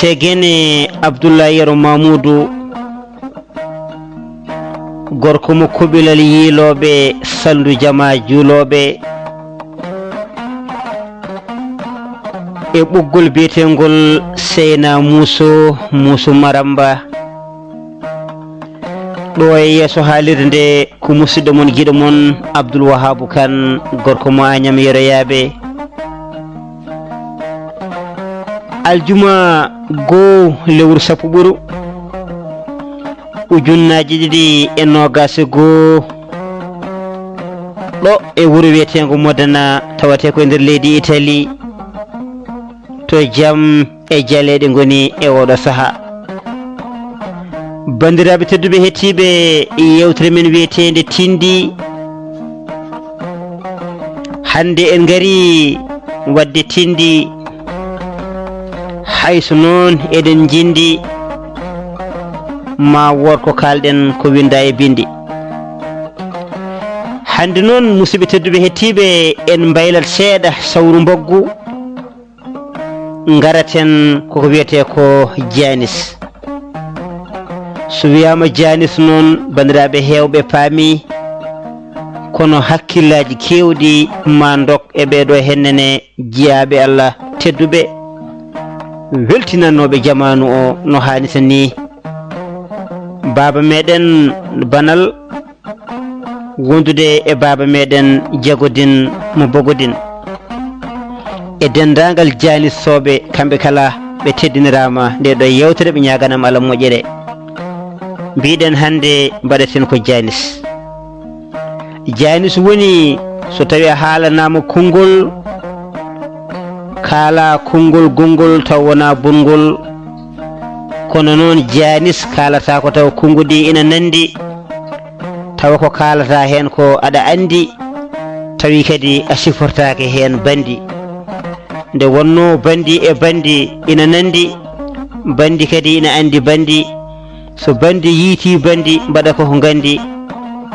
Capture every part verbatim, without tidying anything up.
Tegene Abdullahi Yero Mamudu, gorko mo Kobilal Yiilooɓe, Salndu Jama Juulooɓe, e ɓoggol biyeteengol Seyna Muuso, Muuso Maramba. Ɗo e yeeso haalirde nde ko musidɗo mon, giɗo mon, Abdul Wahabu Kan, gorko mo Añam Yeroyaaɓe. Aljuma goo lewru sappo ɓuru, ujunnaaji ɗiɗi e noogaas e goo, ɗo e wuro wiyeteengo Modena, tawatee ko e nder leydi Itali, to jam e jaleeɗe ngoni e oɗo saha. Banndiraaɓe tedduɓe hettiiɓe yeewtere men wiyeteende Tinndi, hannde en ngari waɗde tinndi, hayso noon eɗen njinndi, ma wood ko kaalɗen ko winnda e binndi. Hannde noon, musidɓe tedduɓe hettiiɓe, en mbaylat seeɗa sawru mbaggu, ngaraten koko wiyetee ko jaanis. So wiyaama jaanis noon, banndiraaɓe heewɓe paami, kono hakkillaaji keewɗi ma ndok e ɓee ɗoo hennene jiyaaɓe Allah tedduɓe, weltinannooɓe jamaanu o no haanirta nii. Baaba meɗen Banal wondude e baaba meɗen Jagodin mo Bogodin, e denndaangal jaanisooɓe, kamɓe kala ɓe teddiniraama nde ɗo yeewtere, ɓe ñaaganama Allah moƴƴere. Mbiɗen hannde mbaɗaten ko jaanis. Jaanis woni so tawi a haalanaama konngol, kaala konngol gonngol taw wonaa bonngol, kono noon jaanis kaalata ko taw konnguɗi ina nanndi, tawa ko kaalata heen ko aɗa anndi, tawi kadi a sifortaake heen banndi. Nde wonnoo banndi e banndi ina nanndi, banndi kadi ina anndi banndi. So banndi yiiti banndi, mbaɗa ko ko nganndi.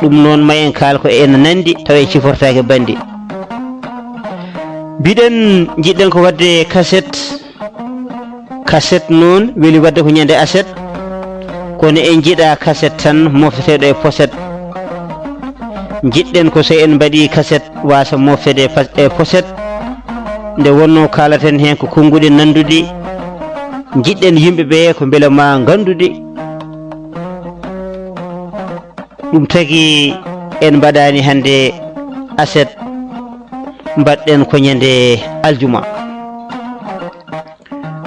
Ɗum noon, ma en kaal ko ena nanndi, tawa en sifortaake banndi. Mbiɗen, njiɗɗen ko waɗde kaset. Kaset noon weli waɗde ko ñande aset, kono en njiɗa kaset tan mofteteeɗo e poset. Njiɗɗen ko so en mbaɗi kaset, wasa mofteede e pas-, e poset, nde wonnoo kaalaten heen ko konnguɗi nannduɗi. Njiɗɗen yimɓe ɓe ko mbele ma ngannduɗi. Ɗum tagi en mbaɗaani hannde aset, mbaɗɗen ko ñande aljuma.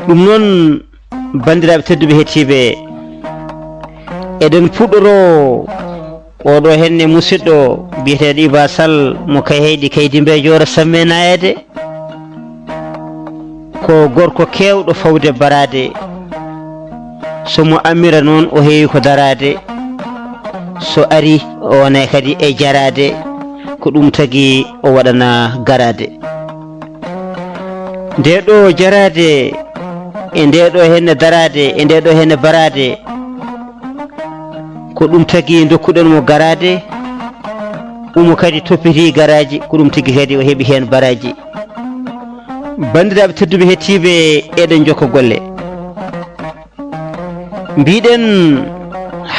Ɗum noon, banndiraaɓe tedduɓe hettiiɓe, eɗen puɗɗoroo oɗo henne musidɗo biyeteeɗo Iba Sall mo Kayhayɗi, Kaydi Mbejooro, Samme Nayeede. Ko gorko keewɗo fawde baraade. So mo amira noon, o heewi ko daraade. So ari, o wonay kadi e jaraade. Ko ɗum tagi o waɗana garaade. Nde ɗo jaraade e nde ɗo henne daraade e nde ɗo henne baraade, ko ɗum tagi ndokkuɗen mo garaade. Omo kadi toppiti garaaji, ko ɗum tigi kadi o heɓi heen baraaji. Banndiraaɓe tedduɓe hettiiɓe, eɗen njokka golle. Mbiɗen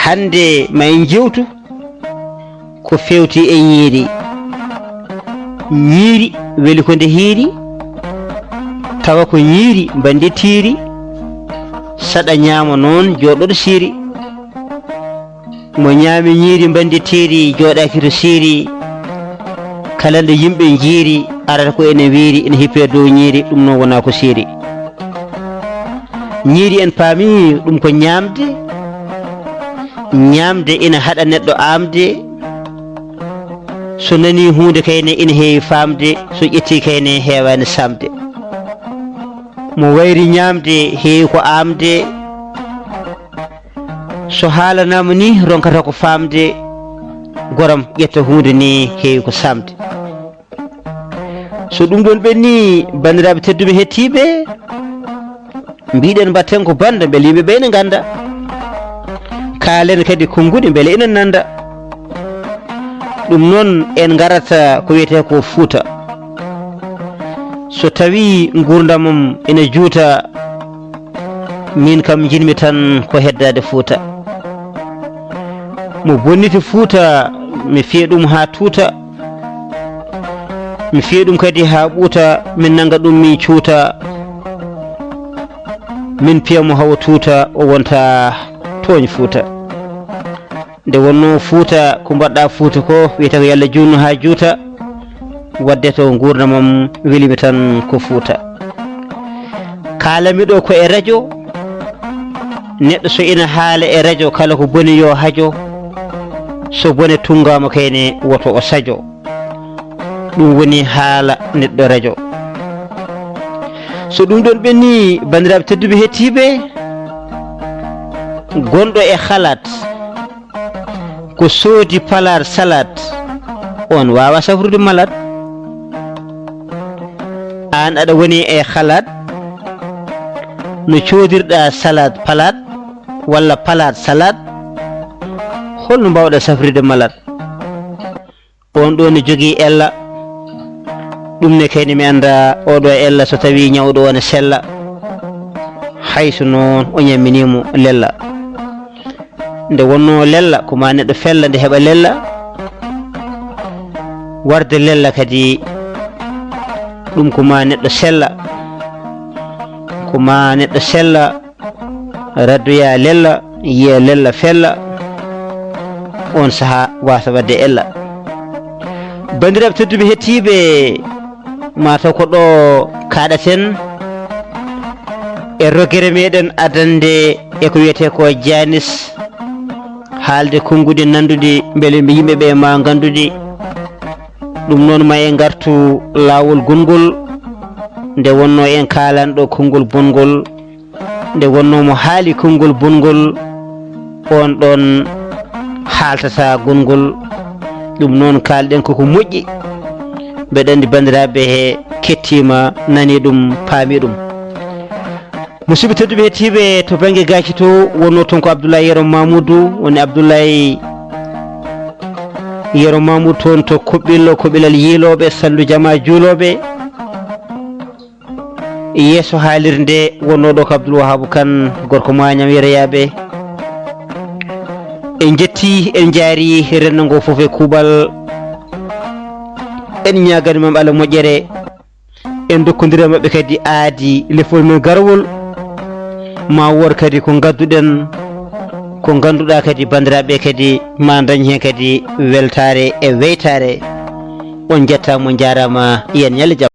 hannde ma en njewtu ko feewti e ñiiri. Ñiiri weli ko nde hiiri, tawa ko ñiiri mbanndi tiiri, saɗa ñaama noon jooɗoɗo siiri. Mo ñaami ñiiri mbanndi tiiri, jooɗaaki to siiri, kala nde yimɓe njiiri, arata ko ene wiiri, ene hippee dow ñiiri, ɗum noon wonaa ko siiri. Ñiiri en paami ɗum ko ñaamde, ñaamde ina haɗa neɗɗo aamde, so nanii huunde kayne ina heewi faamde, so ƴettii kayne heewaani saamde. Mo wayri ñaamde heewi ko aamde, so haalanaama ni ronkata ko faamde, goram ƴetta huunde ni heewi ko saamde. So ɗum ɗoon ɓenni, banndiraaɓe tedduɓe hettiiɓe, mbiɗen mbatten ko bannda mbele yimɓe ɓe ene ngannda. Kaalen kadi konnguɗi mbele ina nannda. Ɗum noon en ngarata ko wiyetee ko Fuuta. So tawii nguurndamam ina juuta, Min kam njiɗmi tan ko heddaade Fuuta. Mo bonniti Fuuta, mi fiya ɗum haa tuuta. Mi fiya ɗum kadi haa ɓuuta, min nannga ɗum min cuuta. Min piya mo hawa tuuta, o wonta tooñ Fuuta. Nde wonnoo Fuuta, ko mbaɗɗa Fuuta ko, wiyata ko yo Allah juutnu haa juuta. Wadde to nguurndamam welimi tan ko Fuuta. Kaalami ɗo ko e rajo. Neɗɗo so ina haala e rajo, kala ko boni yo hajo. So bone tunngaama kayne, woto o sajo. Ɗum woni haala neɗɗo rajo. So ɗum ɗon ɓenni, banndiraaɓe tedduɓe hettiiɓe, gonɗo e halat, ko soodi palaat salaat, on waawa safrude malaat. Aan aɗa woni e halaat, no coodirɗa salaat palaat walla palaat salaat, holno mbaawɗa safrude malaat? On ɗo ne jogii ella, ɗum ne kayni mi annda oɗo ella so tawi ñawɗo o ne sella, hay so noon o ñamminiimo lella. Nde wonnoo lella ko ma neɗɗo fella nde heɓa lella, warde lella kadi ɗum ko ma neɗɗo sella, ko ma neɗɗo sella, raddoya lella, yiya lella fella, on saha wasa wadde ella. Banndiraaɓe tedduɓe hettiiɓe, mataw ko ɗo kaɗaten e rogere meɗen adande e ko wiyete ko janis, haalde konnguɗi nanduɗi, mbele yimɓe ɓe ma nganduɗi. Ɗum noon ma en ngartu laawol gongol, nde wonno en kaalanɗo konngol bongol, nde wonno mo haali konngol bongol, on ɗon haaltata gongol. Ɗum noon kaalɗen koko moƴƴi. Mbeɗa anndi banndiraaɓe he kettiima, nani ɗum, paami ɗum. Musidɓe tedduɓe hettiiɓe to bannge gaaci to, wonno toon ko Abdoulaye Yero Mamoudou, woni Abdoulaye Yero Mamoudou toon to Koɓɓillo, Koɓɓilal Yiilooɓe, Sallu Jama Juulooɓe. Yeeso haalirde wonnoo ɗo ko Abdoul Wahabu Kan, gorko Mañam Yeroyaaɓe. En njetti, en njaari renndo ngo fof e kuuɓal. En ñaagani maam Allah moƴƴere. En ndokkondira maɓɓe kadi aadi lefol men garwol. Ma wood kadi ko ngadduɗen, ko ngannduɗaa kadi banndiraaɓe kadi ma ndañ heen kadi weltaare e weytaare. On njettaama, on njaaraama, yen ñalle jam.